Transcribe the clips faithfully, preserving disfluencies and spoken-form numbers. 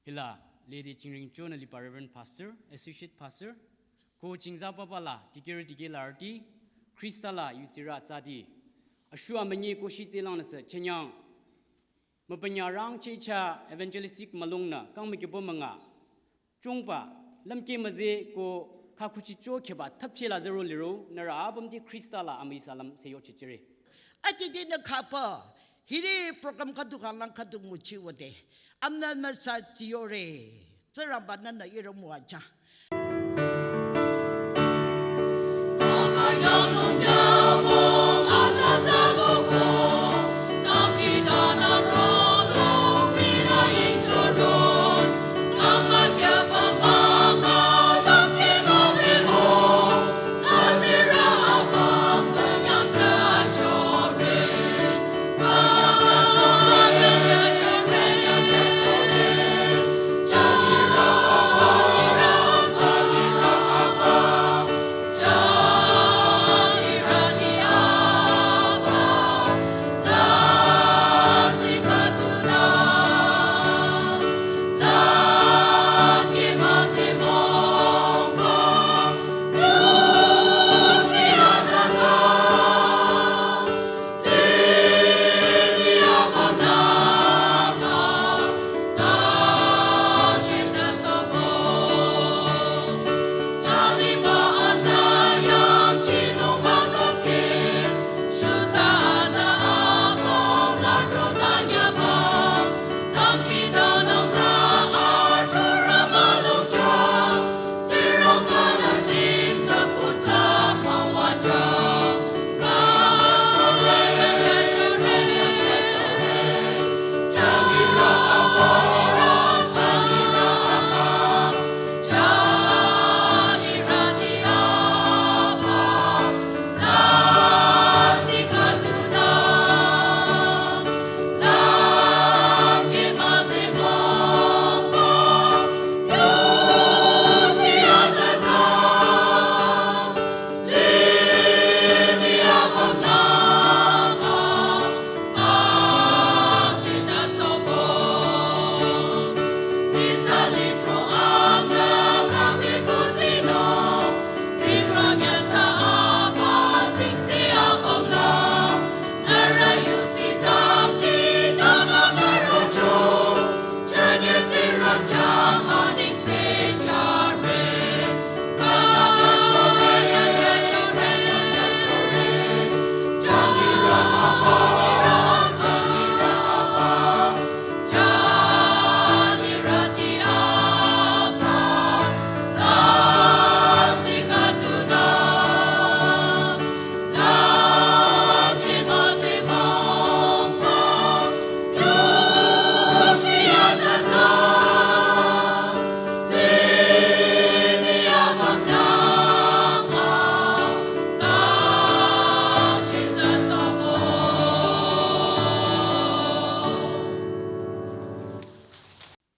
Hila, lede chingring chonü liba Reverend Pastor, Associate Pastor, ko chingza papa la, dikeri dike larüti, Krista la yutsirü tsadi. Ashuwa münyi ko shi tselang nüsü chenyang. Mapanyarang checha evangelistic malung nü, kang mükebo münga. Chungba, lamke maze ko kakuchicho kheba thapche la zero liro, nührü apümti Krista la amüsa lam seyo chechire. Atidinü khapa, hiri program khüdu khalang khüdu nguchi wüde. Amna masa tsiyore. Tsingrangba nünü ihrü müwajüng.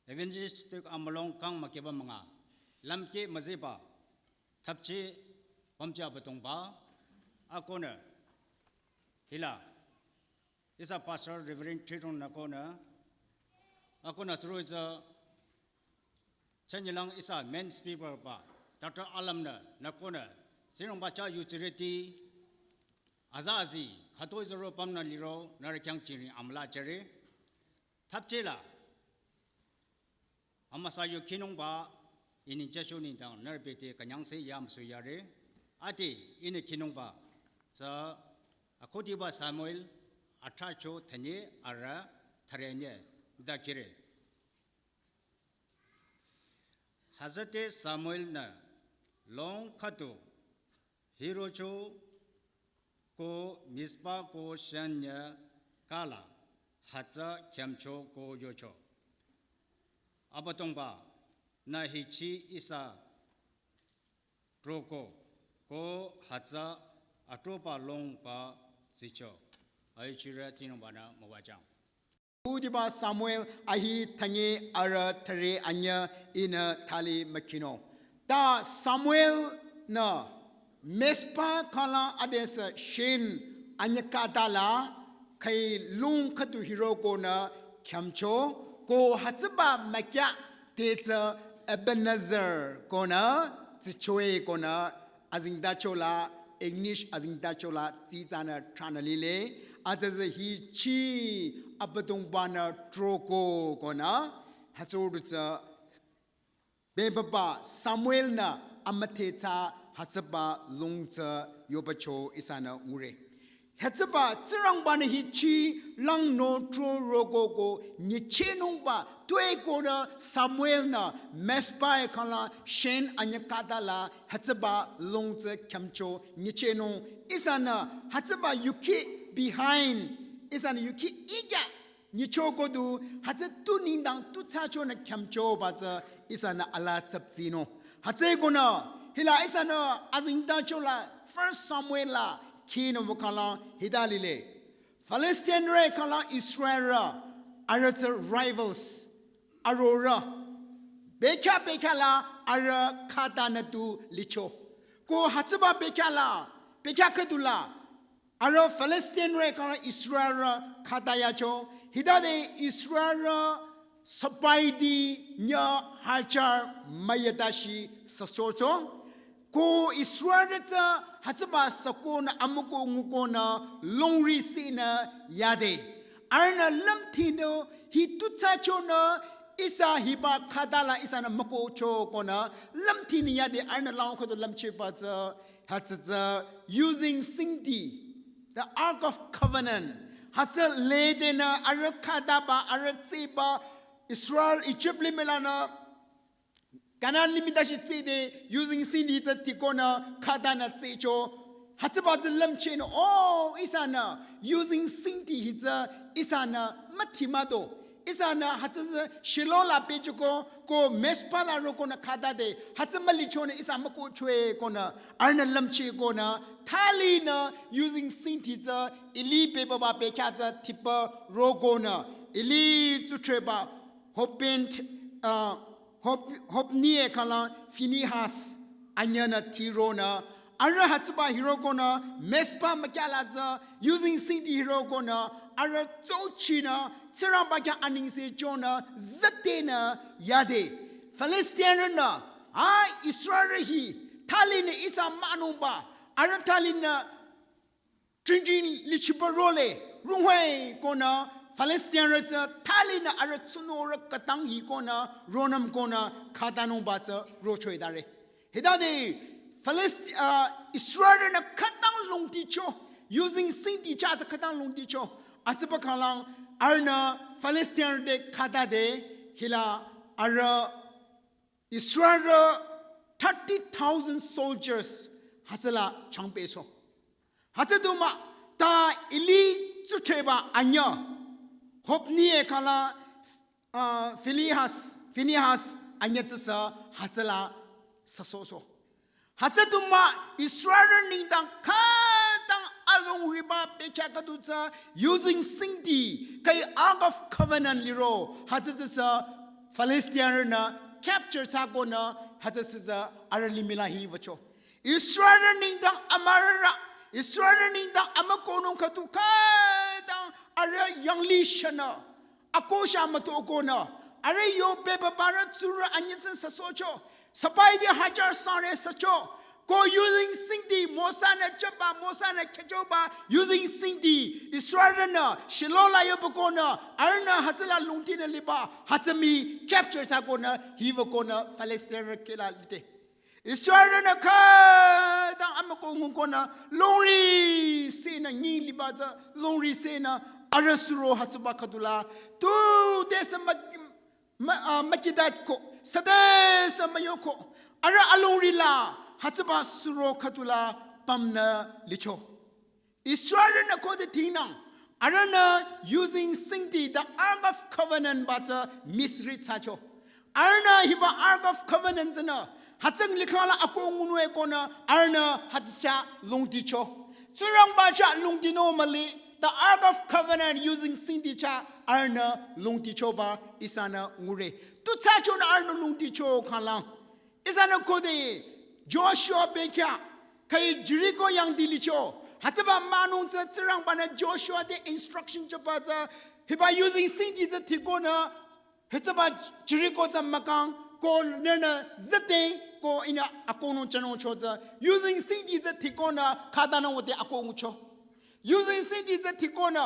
Evangelistic amülung kang mükeba münga. Lamke müzeba. Thapche pamche Abüdongba. Akonü. Hila. Ihsa Pastor Reverend Tridong nü konü. Akonü through ihsa Chenyilang ihsa main speaker ba, Doctor Alam nü, nü konü, Tsingrangba chah yutsirüti, aza azi, khütoi zoro pamnü liro, nührü khyang chiri amla chiri. Thapchela, amüsa yo khinungba, ini chasho nengdang, nührü bete künyangse yamsu yare. Ati, ini khinungba, tsü, akhudiba Samuel, athracho thünye, arüh, thürenye, da khire. Hütsüte Samuel nü long khüdu hirocho ko Mizpa ko Shen nyü kala hütsü khyümcho ko yocho. Abüdongba nü hichi ihsa troko ko hütsü atroba longba zicho. Aichirü Tsingrangba nü müwajang. Khudiba Samuel ahi thünye arüh thüre anyüh ihnü thali mükhino. Ta Samuel nü Mizpa khala adesü Shen anyüh khütala khüi lung khüdu hirokonü khyümcho ko hütsüba mükya Te tsü Ebenezer konü, tsü choe konü, azingdachola, English azingdachola, tsü tsünü tranü lile, atüzü hi chi Abüdongbanü troko konü, hütsüdu tsü, bebaba Samuel nü amüdhe tsü hütsüba lung tsü yobacho ihsanü ngure. Hütsüba Tsingrangbanü hi chi lang no tro roko ko nyichehnungba tue konü Samuel nü Mizpa-e khala shen anyü khütala hütsüba lung tsü khyümcho nyichehnung ihsanü hütsüba yuki behind ihsanü yuki ikya nyichoko du hütsü tu nengdang tu thsachonü khyümchoba tsü ihsanü alaa tsüptsinung. Hütsü konü hila ihsanü azingdachola First Samuel la khinü wü khala hita lile. Filistinrü khala Israelrü arüh tsü rivals arorüh. Bekhyah bekhyah la arüh khatanü tu licho. Ko hütsüba bekhyah la, bekhyah khüdula arüh Filistinrü khala Israelrü khatayacho. Hitade Israelrü sapaidi nyü hajar müyütashi süsohcho. Ko Israelrü tsü hütsüba sükonü amüko ngukonü longri sinü yade. Arühnü lümthinü hi tu thsachonü ihsa hiba khatala ihsanü mükohcho konü lümthinü yade arühnü lang khüdu lümchehba tsü hütsü tsü yuzeng singdi, the Ark of Covenant. Hütsü ledenü arüh khataba, arüh tsehba, Israel Ijip limih lanü Kanan limih tashi tsehde yuzeng singdi tsü tikonü khatanü tsehcho. Hütsüba tsü lümchehnü, oh, ihsanü yuzeng singdi hi tsü ihsanü müthimado. Ihsanü hütsü tsü Shilo la pehchoko, ko Mizpa la rokonü khatade, hütsü mülichonü ihsa mükohchoe konü, arühnü lümcheh konü, thalinü yuzeng singdi tsü Eli bebaba bekhyah tsü tipa rokonü, Eli tsudhreba, Hopent, uh, Hop-, Hopni-e khala Phinehas anyünü tironü, arüh hütsüba hirokonü, Mizpa mükyala tsü, yuzeng singdi hirokonü, arüh tsochinü, Tsingrangba khyang anengse chonü, zütenü, yade. Filistinrünü, a Israelrü hi, thalinü ihsa münungba, arüh thalinü, trinjin lichiba role, rungwe konü, Filistinrü tsü thalinü arüh tsunorü khütang hi konü, ronüm konü, khatanungba tsü rochoe dare. Hitade Filist-, uh, Israelrünü khütang longdicho, yuzeng singdi chah tsü khütang longdicho. Hütsüba khalang arühnü Filistinrü te khatade hila arüh Israelrü thirty thousand soldiers hütsüla changpehcho. Hütsü du mah ta Eli tsudhreba anyü Hopni-e khala, uh, Phinehas, Phinehas anyü tsüsü hütsüla süsohcho. Hütsü du mah Israelrü nengdang khütang alongriba bekhyah khüdu tsü yuzeng singdi kai Ark of Covenant liro hütsü tsüsü Filistinrünü capture thsakonü hütsü tsüsü arüh limih la hi wücho. Israelrü nengdang amürarü, Israelrü nengdang amükohnung khüdu khütang arüh yanglih shanü, akosha mütokonü, arüh yo bebabarü tsurü anyüsen süsohcho, sapaidi hajar sangre sücho, ko yuzeng singdi Mosa-nü chaba, Mosa-nü khyüchoba, yuzeng singdi Israelrünü Shilo la yobakonü, arühnü hütsüla longdinü liba, hütsü mii capture thsakonü, hiwükonü Filistinrü kihla lide. Israelrünü khütang amüko ngukonü longri senü nyi liba tsü longri senü arüh suro hütsüba khüdula tu tesü mü-, mü-, ah, mükidat ko, sütesü müyoko, arüh alongri la hütsüba suro khüdula pümnü licho. Israelrünü khode thinang, arühnü yuzeng singdi the Ark of Covenant ba tsü misread thsacho. Arühnü hiba Ark of Covenant tsünü, hütsüng likhala ako ngunung-e konü, arühnü hütsü chah longdicho. Tsingrangba chah longdinung müli, the Ark of Covenant yuzeng singdi chah arühnü longdichoba ihsanü ngure. Tu thsachonü arühnü longdicho khalang. Ihsanü khode Joshua bekhyah, kai Jericho yangdi licho. Hütsüba münung tsü Tsingrangba-nü Joshua te instruction chaba tsü, hiba yuzeng singdi tsü tikonü, Hütsüba Jeriko tsü mükang ko nünü züte ko ihnü akohnung thsanungcho tsü. Yuzeng singdi tsü tikonü khatanü wüde akoh ngucho. Yuzeng singdi tsü tikonü.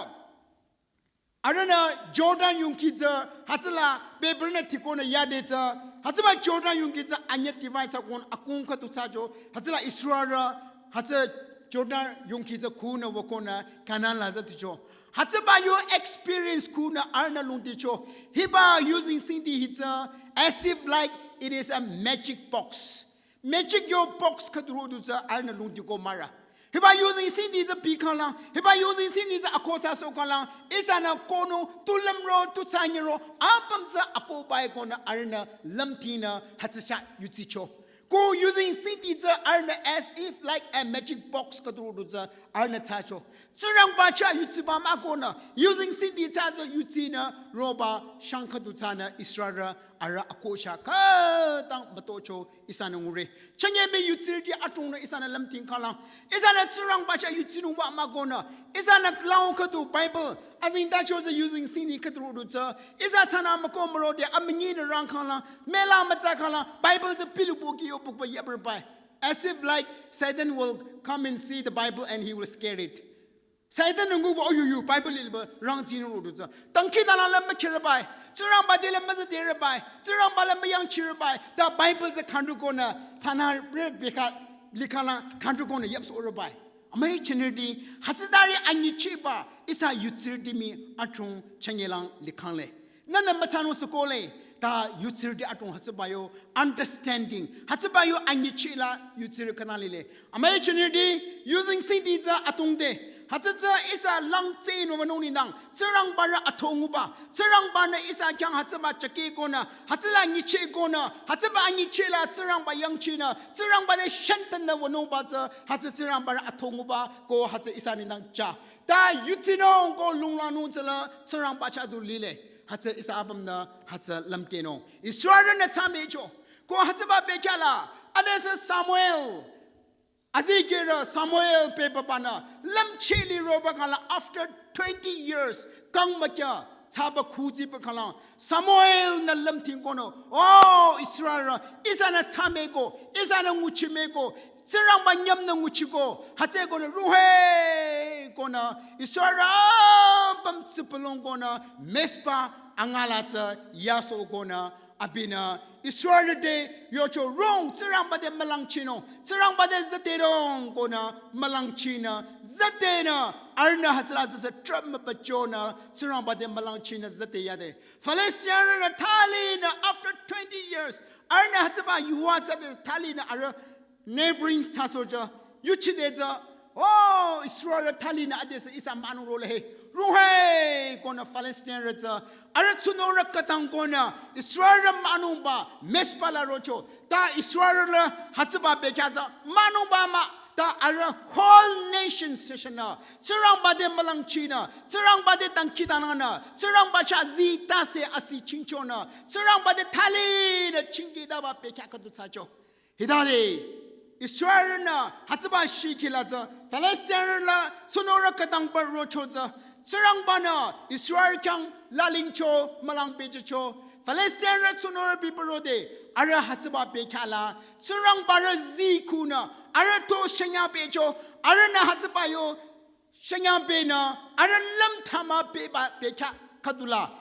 Arühnü Jordan yongkhi tsü hütsüla bebürünü tikonü yade tsü. Hütsüba Jordan yongkhi tsü anyüh divide thsakonü akung khüdu thsacho. Hütsüla Israelrü hütsü Jordan yongkhi tsü khunü wükonü Kanan la züticho. Hütsüba yo experience khunü arühnü lungdicho. Hiba yuzeng singdi hi tsü as if like it is a magic box. Magic yo box khüdu rodu tsü arühnü lungdiko mara. Hiba yuzeng singdi tsü bikhalang, hiba yuzeng singdi tsü akoh thsasohkhalang, ihsanü konü tu lümro, tu thsanyiro, apüm tsü akoh bai konü arühnü lümtinü hütsü chah yutsicho. Ko yuzeng singdi tsü arühnü as if like a magic box khüdu rodu tsü arühnü thsacho. Tsingrangba chah yutsiba mah konü, yuzeng singdi chah tsü yutsinü roba shang khüdu thsanü Israelrü arüh akoh chah khütang mütocho ihsanü ngure. Chünye mii yutsirüti adrongnü ihsanü lümting khalang. Ihsanü Tsingrangba chah yutsinungba mah konü. Ihsanü lao khüdu Bible. Azengtacho tsü yuzeng singdi khüdu rodu tsü. Ihsa thsanü müko mürode amünyinü rangkhalang. Müla mütsakhalang. Bible tsü pilupu ki yopukba yaprübai. As if like Satan will come and see the Bible and he will scare it. Satan nguba oyuyu Bible liba rangtsinü rodu tsü. Dangkhidangnang la mükhirübai. Tsingrangba te la müzüderübai. Tsingrangba la müyangchirübai. Ta Bible tsü khandrukonü thsanü re bekha likhala khandrukonü yapsohrübai. Amüi chinirüti hütsütari anyichiba ihsa yutsirüti mii adrong chünyelang likhangle. Nünü müthsanung sükole ta yutsirüti adrong hütsüba yo understanding, hütsüba yo anyichila yutsirü khütang lile. Amüi chinirüti yuzeng singdi tsü atongde. Hütsü tsü ihsa langtse nü wünung nengdang. Tsingrangbarü atho nguba. Tsingrangbanü ihsa khyang hütsüba chake konü. Hütsüla nyiche konü. Hütsüba anyichila Tsingrangba yangchinü. Tsingrangba te shantanü wünungba tsü. Hütsü Tsingrangbarü atho nguba. Ko hütsü ihsa nengdang chah. Ta yutsinung ko lunglanung tsüla Tsingrangba chah du lile. Hütsü ihsa apümnü hütsü lümkehnung. Israelrünü thsamehcho. Ko hütsüba bekhyah la. Adesü Samuel. Azikehrü Samuel pehbabanü. Lümcheh li roba khala after twenty years. Kang mükya. Thsaba khuziba khala. Samuel nü lümting konü. Oh, Israelrü. Ihsanü thsamehko. Ihsanü nguchimehko. Tsingrangba nyümnü nguchiko, hütsükonü ruhe konü, Israel apüm tsipülung konü, Mizpa angala tsü yasoh konü, abinü, Israel te yocho rong, Tsingrangba te mülangchinung, Tsingrangba te züderong konü, mülangchinü, züdenü, arühnü hütsüla tsüsü trap müpachonü, Tsingrangba te mülangchinü züde yade. Filistinrünü thalinü, after twenty years, arühnü hütsüba yuva tsüde thalinü arüh neighboring thsasohcho, yuchide tsü, oh, Israel thalinü adesü ihsa münung role he. Ruhe konü Filistinrü tsü, arüh tsunorü khütang konü, Israel münungba, Mizpa la rocho, ta Israel la hütsüba bekhyah tsü, münungba mah, ta arüh whole nation sessionü, Tsingrangba te mülangchinü, Tsingrangba te dangkhidangnangnü, Tsingrangba chah zii tase asi chingchonü, Tsingrangba te thalinü chingkidaba bekhyah khüdu thsacho. Hitade, Israelrünü hütsüba shikhi la tsü, Filistinrü la tsunorü khütang pü rocho tsü, Tsingrangbanü Israel khyang lalingcho, mülang pehjücho, Filistinrü tsunorü bibürode, arüh hütsüba bekhyah la, Tsingrangbarü zii khunü, arüh to shanya pehcho, arühnü hütsüba yo, shanya pehnü, arüh lümthama pehba bekhyah khüdu la.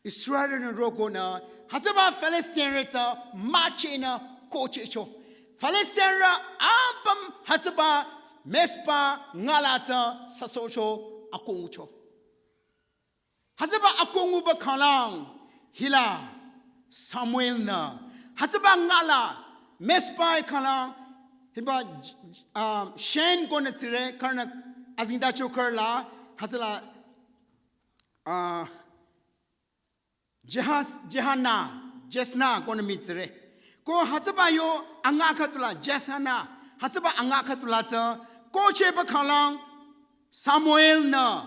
Israelrünü rokonü, hütsüba Filistinrü tsü müchinü kohchehcho. Filistinrü apüm hütsüba Mizpa ngala tsü süsohcho akoh ngucho. Hütsüba akoh nguba khalang hila Samuel nü. Hütsüba ngala Mizpa khalang hiba, um, Shen konü tsire, khürünü azengtacho khürü la, hütsüla, uh, Jehaz-, Jehana, Jesna konü mii tsire. Ko hütsüba yo anga khüdu la, Jesana, hütsüba anga khüdu la tsü, kohchehba khalang Samuel nü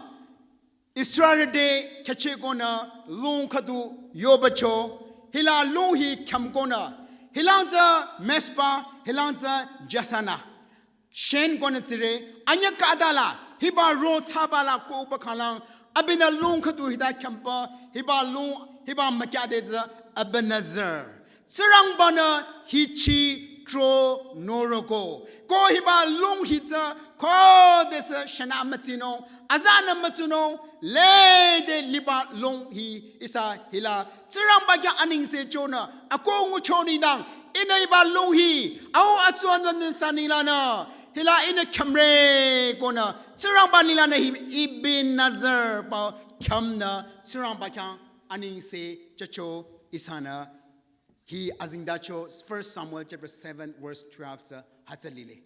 Israel te khyücheh konü lung khüdu yobacho, hila lung hi khyam konü, hilang tsü Mizpa, hilang tsü Jesana. Shen konü tsire, anyüh khüta la, hiba ro thsaba la kohba khalang, abinü lung khüdu hita khyampa, hiba lung hiba mükyade tsü Ebenezer. Tsingrangbanü hichi tro noroko. Ko hiba lung hi tsü khodesü shana mütsinung, azanü mütsinung, lede liba lung hi ihsa hila Tsingrangba khyang anengse chonü, ako ngucho nengdang, ihnü hiba lung hi, au atsuan wünü sa nenglanü, hila ihnü khyümre konü, Tsingrangba nenglanü hi Ebenezer pü khyümnü, Tsingrangba khyang anengse chacho ihsanü hi azengtacho First Samuel chapter seven verse twelve tsü hütsü lile.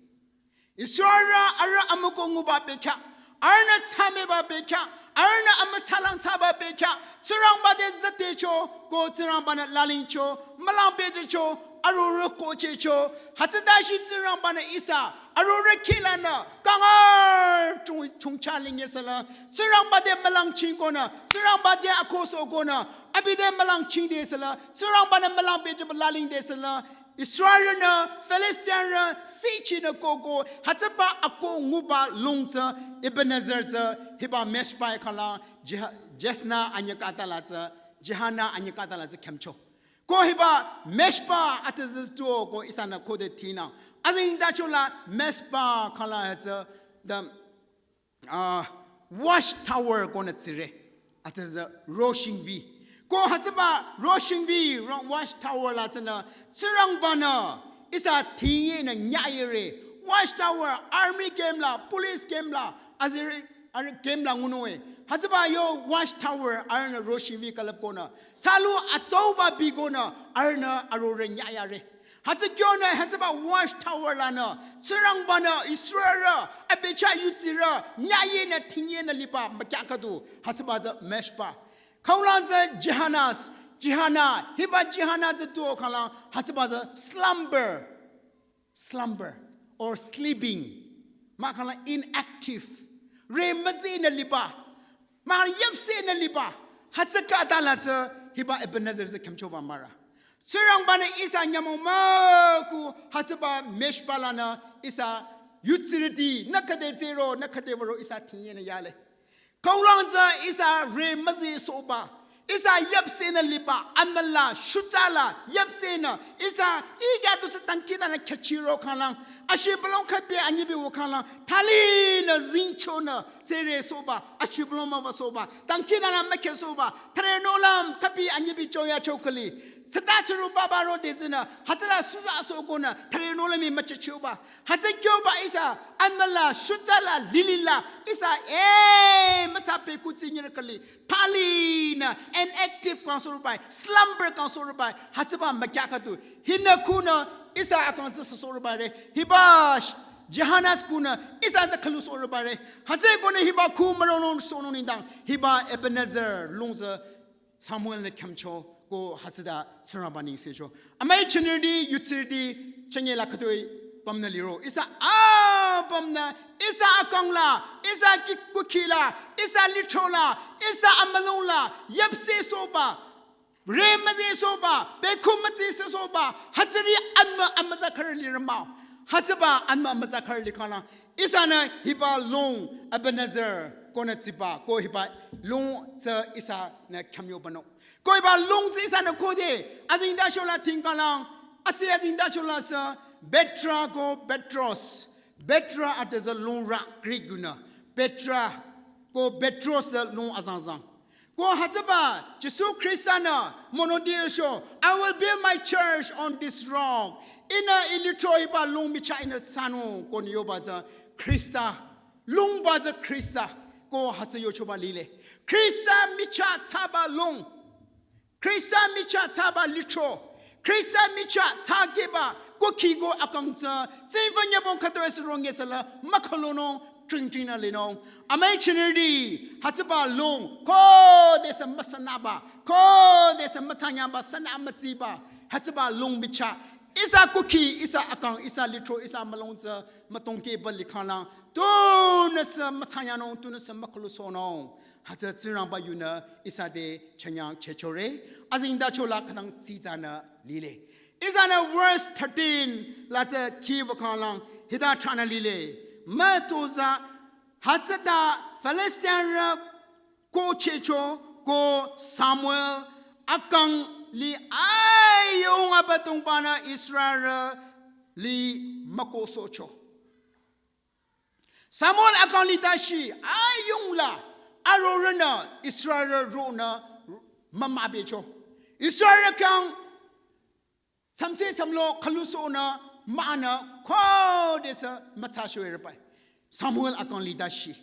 Israel arüh amükoh nguba bekhyah, arühnü tsameba bekhyah, arühnü amütsalang tsaba bekhyah, Tsingrangba te zütecho, ko Tsingrangbanü lalingcho, mülang bejecho, arorüh kohchehcho, hütsütashi Tsingrangbanü ihsa, arorüh kihlanü, kangar chung, chungcha linge sala, Tsingrangba te mülang chingkonü, Tsingrangba te akohsohkonü, abi te mülang chingde sala, Tsingrangbanü mülang bejeba lalingde sala, Israelnü, Filistinrü, sichinü koko, hütsüba ako nguba lung tsü, Ebenezer tsü, hiba Mishpa khala, Jeha-, Jesna anyü katala tsü, Jehana anyü katala tsü khyümcho. Ko hiba Mishpa atüzü tuo ko ihsanü khode thina. Azengtachola Mishpa khala hütsü, the, uh, watchtower konü tsire. Atüzü roshingvi. Ko hütsüba roshingvi, ro-, watchtower la tsünü, Tsingrangbanü, ihsa tinyenü nyayere. Watchtower, army camp la, police camp la, azire, arüh camp la ngunoe. Hütsüba yo watchtower, arühnü roshingvi külüpkonü. Tsalu atsauba bikonü, arühnü arorüh nyayare. Hütsü kyonü, hütsüba watchtower lanü, Tsingrangbanü, Israelrü, abicha yutsirü, nyayenü, tinyenü liba, mükyah khüdu, hütsüba tsü Mishpa. Khaulang tsü Jehanas, Jehana, hiba Jehana tsü tuo khalang, hütsüba tsü slumber, slumber, or sleeping, mahkhang inactive, re müzinü liba, mahkhang yüpsehnü liba, hütsü katala tsü, hiba Ebenezer tsü khyümchoba mara. Tsingrangbanü ihsa nyümong müku hütsüba Mishpa lanü ihsa yutsirüti, nü khüde zero, nü khüde würo ihsa tinyenü yale. Khaulang tsü ihsa re müzisohba, ihsa yüpsehnü liba, amüla, shutala, yüpsehnü, ihsa, iga dusü tangkinü khachiro khalang, ashi balong khapi anyibi wo khalang, thalinü zingchonü, zere sohba, ashi balong müwa sohba, tangkinü mükhe sohba, thare nolam khapi anyibi choya chokali, tsüta tsürü baba ro dezinü, hütsüla suza sohkonü, thare nolami müchechoba, hütsü kyoba ihsa, amüla, shutala, lilila, ihsa, eh, mütsa pe kutsi nyir kali, thalinü, inactive kang sohba, slumber kang sohba, hütsüba mükyah khüdu, hinü kunü, ihsa akang tsü sohba re, hiba sh-, Jehanas kunü, ihsa tsü khalu sohba re, hütsü konü hiba ku müronung sohnung nengdang, hiba Ebenezer lung tsü Samuel nü khyümcho ko hütsüta Tsingrangba nengsecho. Amüi chinirüti, yutsirüti, chünye la khütoi pümnü liro. Ihsa apümnü, ihsa akang la, ihsa ki-, kukhi la, ihsa lithro la, ihsa amülung la, yüpseh sohba, re müzi sohba, bekhu müzi sohba, hütsüri anmü amüza kharü lirü mah-o. Hütsüba anmü amüza kharü li khalang. Ihsanü hiba lung Ebenezer konü tsiba, ko hiba lung tsü ihsanü khyümyobanung. Ko hiba lung tsü ihsanü khode, azengtachola tingkalang, asi azengtachola sü, Petra ko Petros. Petra atüzü lung ra Greek yunü. Petra ko Petros lung azangzang. Ko hütsüba, Jisu Khrista nü, monoti sho, "I will build my church on this rock." Ihnü ilithro hiba lung michah ihnü thsanung konü yoba tsü Khrista, lungba tsü Khrista, ko hütsü yochoba lile. Khrista michah thsaba lung, Khrista michah thsaba lithro, Khrista michah thsakehba, kukhi ko akang tsü, tsingfü nyübong khütoi sü rong yesala, mükhülonung, tringtringnü linung. Amüi chinirüti, hütsüba lung, khodesü müsanaba, khodesü mütsanyaba, sanü mütsiba, hütsüba lung michah. Ihsa kukhi, ihsa akang, ihsa lithro, ihsa mülung tsü, mütongkehba li khalang. Tunüsü mütsanyanung, tunüsü mükhülusohnung. Hütsü Tsingrangba yunü ihsa te chünyang chechore. Azengtachola khütang tsitsanü lile. Ihsanü verse thirteen la tsü khiwü khalang hita thranü lile. Mütozah hütsüta Filistinrü kohchehcho ko Samuel akang li ayung abüdongbanü Israel li mükosohcho. Samuel akang lidashi ayung la arorünü Israel ronü mümübecho. Israel khyang samse samlo khülusohnü münü khodesü müthsacho ihrübai. Samuel akang lidashi.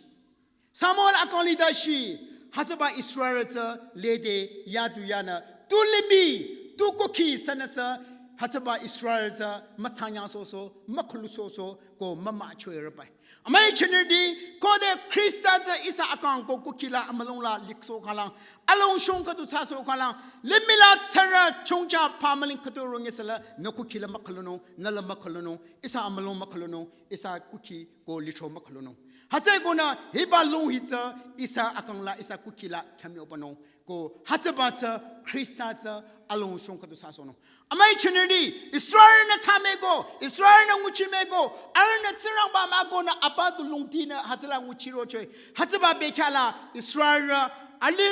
Samuel akang lidashi hütsüba Israel tsü lede yadu yanü tu limih tu kukhi sünüsü hütsüba Israel tsü müthsanyasohsoh mükhülusohsoh ko mümücho ihrübai. Amüi jünirüti, khode Khrista tsü ihsa akang ko kukhi la amülung la liksoh khanglang, alongshung khüdu thsasoh khanglang, limih la tsara chongcha pamaling khüdu rungesüla nü kukhi la mükhülunung, nü la mükhülunung, ihsa amülung mükhülunung, ihsa kukhi ko lithro mükhülunung. Hütsüekonü hiba lung hi tsü ihsa akang la ihsa kukhi la khyamyobanung. Ko hütsüba tsü Khrista tsü alongshung khüdu thsasohnung. Amüi jünirüti, Israel-nü thsameko, Israel-nü nguchimeko, arühnü Tsingrangba mükonü aba du lungtinü hütsüla nguchirocho-i. Hütsüba bekhyah la Israel ali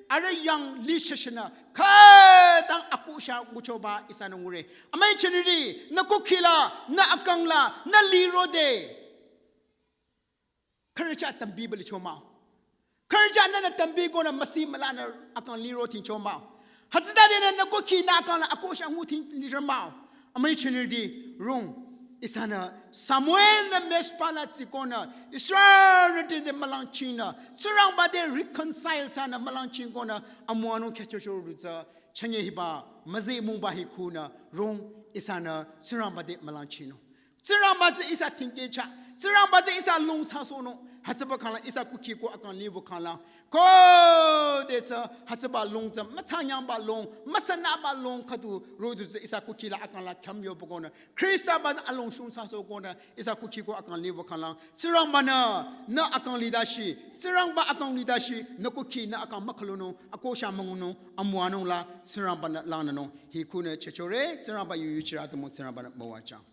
arüh yang li shashanü khütang akusha nguchoba ihsanü ngure. Amüi jünirüti, nü kukhi la, nü akang la, nü lirode khürü chah tambiba licho mah-o. Khürü chah nünü tambikonü müsi mülanü akang liro thingcho mah-o. Hütsütadenü nü kukhi nü akang la akosha ngu thing liro mah-o. Amüi jünirüti rung ihsanü Samuel-nü Mizpa la tsikonü Israelrüti te mülangchinü Tsingrangba te reconcile thsanü mülangchingkonü amüwanung khyüchocho ru tsü chünye hiba müzeh mungba hi khunü rung ihsanü Tsingrangba te mülangchinung. Tsingrangba tsü ihsa thingkehcha. Tsingrangba tsü ihsa lung thsasohnung. Hütsüba khanglang ihsa kukhi ko akang liba khanglang khodesü hütsüba lung tsü müthsanyangba lung, müsanaba lung khüdu rodu tsü ihsa kukhi la akang la khyamyobakonü Khristaba tsü alongshung thsasohkonü ihsa kukhi ko akang liba khanglang Tsingrangba-nü nü akang lidashi, Tsingrangba akang lidashi nü kukhi nü akang mükhülunung, akosha müngunung, amüwanung la Tsingrangba-nü langnünung. Hi khunü chechore, Tsingrangba yu yuchirü atümung Tsingrangba-nü müwajüng.